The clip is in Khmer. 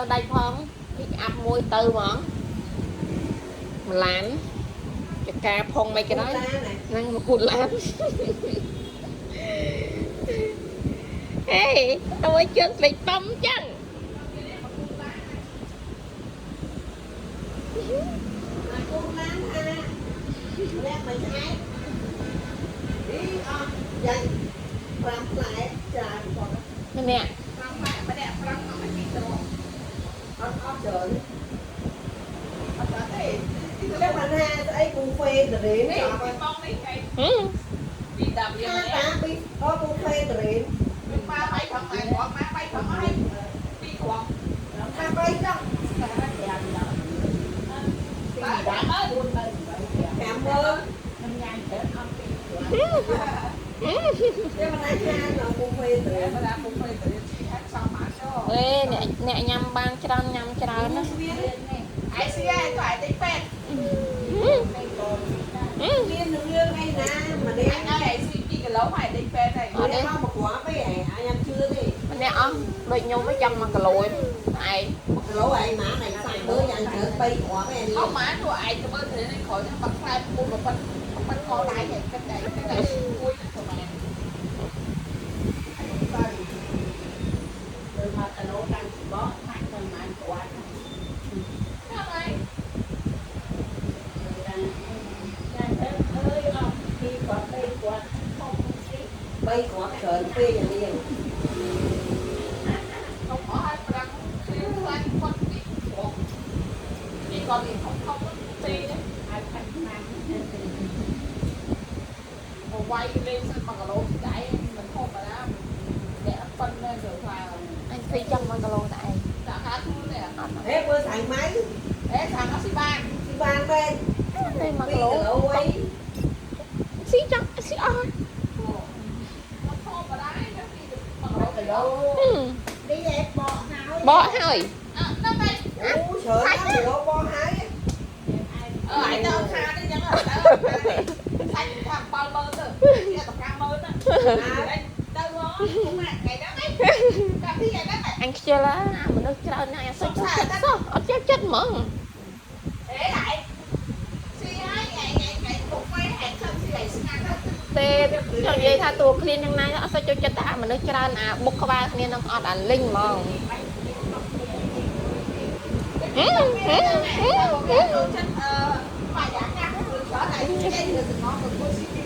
សូវដាច់ផង pick up មួយទៅហ្មងម្លានចកាផុងមិនក៏ដោយហ្នឹងមកគូតឡានហេតើជើងស្លេកតំចឹង គូឡានថាអ្នកមិនឆ្អែតអីអស់យ៉ាង5ផ្លែច្រើនបង ម្នាក់ 5ផ្លែម្នាក់5អស់ពីរ អត់អត់ច្រើន អត់ទេ តែបានថាស្អីពូហ្វេតរេន នេះ ចប់ហើយ បងនេះគេ ហឹម ពី10រៀល ថាតាពីអូពូហ្វេតរេន ម៉ាបាយខំម៉ែគ្រាប់ម៉ាបាយខំឲ្យពីរគ្រាប់ ថាបីចង់ បាទ5ម៉ឺន 50000 ខ្ញុំញ៉ាំច្រើនអត់ពីរគ្រាប់ តែមិនអាចថាដល់ពូហ្វេតរេន តែពុំទៅរៀនជីហាក់សំមកចុះ អេអ្នកអ្នកញ៉ាំបានច្រើនញ៉ាំច្រើនណា មាន ឯស៊ីឯងទៅឯតិចពេទ្យ ហឹម មានរឿងអីណាម្នាក់ ឯងឯស៊ី2គីឡូហើយតិចពេទ្យហើយ ម្នាក់មកមកគ្រាប់ឯងអាញ៉ាំជឿទេ ម្នាក់អស់ដូចខ្ញុំឯងចង់1គីឡូឯង 1គីឡូឯងម៉ាឯងសាច់មើលយ៉ាងច្រើន3គ្រាប់ឯង អត់ម៉ាទៅឯងទៅមើលទៅនេះក្រោយហ្នឹងបាក់ខ្លែពុំប៉ុនប៉ុនកដៃឯងគិតតែគិតតែមួយប្រហែល ទៅទៅមកគីឡូតាំងពីបោះខាច់ទៅម៉ានគ្រាប់ ហ្នឹងហើយ បីគ្រាប់ច្រើនពេកអានេះ ខ្ញុំអស់ហើយប្រាំងគ្រាខ្លាញ់គាត់ពីគ្រាប់នេះគាត់នេះធំធំទីនេះហើយផាច់ណាស់មកវាយលេងសិន1គីឡូដៃមិនធម្មតាអ្នកប៉ុននៅទៅថា អញស៊ីចង់1គីឡូតែឯង ដាក់ការខ្លួននេះ អត់ ហេមើលស្អែកម៉ៅ អេខាងអត់ស៊ីបាន ស៊ីបានពេក ទេ1 2 គីឡូ គីឡូអី ស៊ីចង់ស៊ីអស់ មកធម្មតាទៅពី1គីឡូ ហឹម នេះឯងបកហើយ បកហើយ អ่ะហ្នឹងហើយ អូច្រើនណាស់គីឡូបកហើយ អើឯងទៅខានេះចឹងទៅសាច់ថា70000ទៅគេទៅ50000ទៅទៅមកម៉ាក់ថ្ងៃហ្នឹងឯងកាពីថ្ងៃហ្នឹង អញខ្ជិលណាមនុស្សច្រើនណាស់អញសុខចិត្តសោះអត់ចេះចិត្តហ្មង អេឯងស៊ីហើយថ្ងៃថ្ងៃថ្ងៃពុកម៉ែហែងខឹងស៊ីឯងស្ងាត់ទៅ ទេចង់និយាយថាតួឃ្លានយ៉ាងណាអត់សូវចូលចិត្តតែអាមនុស្សច្រើនអាបុកក្បាលគ្នានឹងអត់អាលិញហ្មងហឹមហឹមហឹមហឹម ចូលចិត្តអឺបាយ៉ាងណាស់គឺច្រើនឯងចេញទៅសំងទៅគួយស៊ីពី